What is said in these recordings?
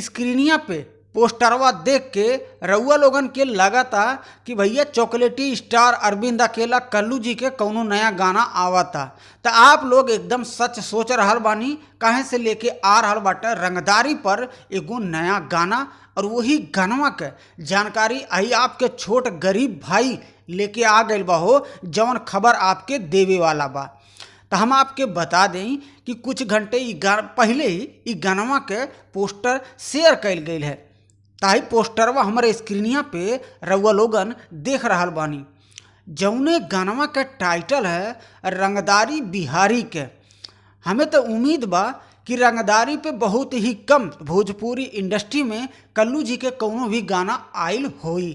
स्क्रीनिया पे पोस्टरवा देख के रउआ लोगन के लागता कि भैया चॉकलेटी स्टार अरविंद अकेला कल्लू जी के कौनो नया गाना आवता। त आप लोग एकदम सच सोच रहल बानी, काहे से लेके आ रहल बाटे रंगदारी पर एगो नया गाना। और वही गानवा के जानकारी आई आपके छोट गरीब भाई लेके आ गइल बा हो, जौन खबर आपके देवे वाला बा। तो हम आपके बता दें कि कुछ घंटे पहले ही ई गानवा के पोस्टर शेयर कइल गइल है। ताही पोस्टरवा हमारे स्क्रीनिया पे रउआ लोगन देख रहल बानी। जौने गानवा के टाइटल है रंगदारी बिहारी के। हमें तो उम्मीद बा कि रंगदारी पे बहुत ही कम भोजपुरी इंडस्ट्री में कल्लू जी के कौनो भी गाना आइल होई।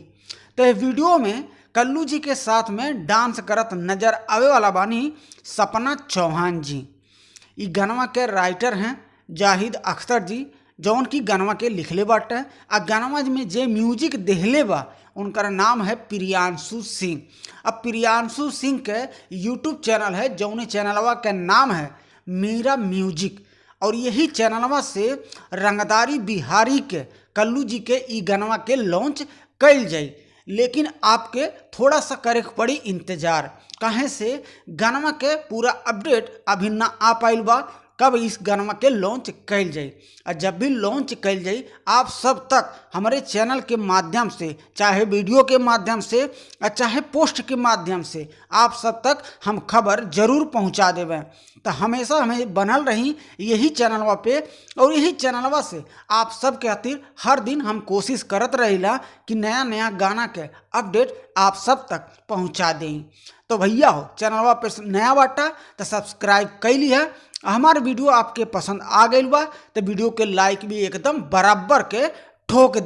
तो वीडियो में कल्लू जी के साथ में डांस करत नजर आवे वाला बानी सपना चौहान जी। ई गानवा के राइटर हैं जाहिद अख्तर जी, जौन की गानवा के लिखले बाटे। आ गानवा में जे म्यूजिक देहले बा उनकर नाम है प्रियांशु सिंह। अब प्रियांशु सिंह के यूट्यूब चैनल है, जौने चैनलवा के नाम है मीरा म्यूजिक। और यही चैनलवा से रंगदारी बिहारी के कल्लू जी के ई गानवा के लॉन्च कइल जाई। लेकिन आपके थोड़ा सा करे के पड़ी इंतज़ार, काहे से गानवा के पूरा अपडेट अभी ना आ पाइल बा कब इस गानवा के लॉन्च कइल जाई। और जब भी लॉन्च कइल जाई आप सब तक हमारे चैनल के माध्यम से, चाहे वीडियो के माध्यम से और चाहे पोस्ट के माध्यम से, आप सब तक हम खबर जरूर पहुंचा देवें। तो हमेशा हमें बनल रही यही चैनलवा पे, और यही चैनलवा से आप सब के खातिर हर दिन हम कोशिश करत रहिला कि नया नया गाना के अपडेट आप सब तक पहुंचा दें। तो भैया हो, चैनलवा पे नया बाटा तो सब्सक्राइब कर लिहा। हमार वीडियो आपके पसंद आ गइल बा तो वीडियो के लाइक भी एकदम बराबर के ठोक दी।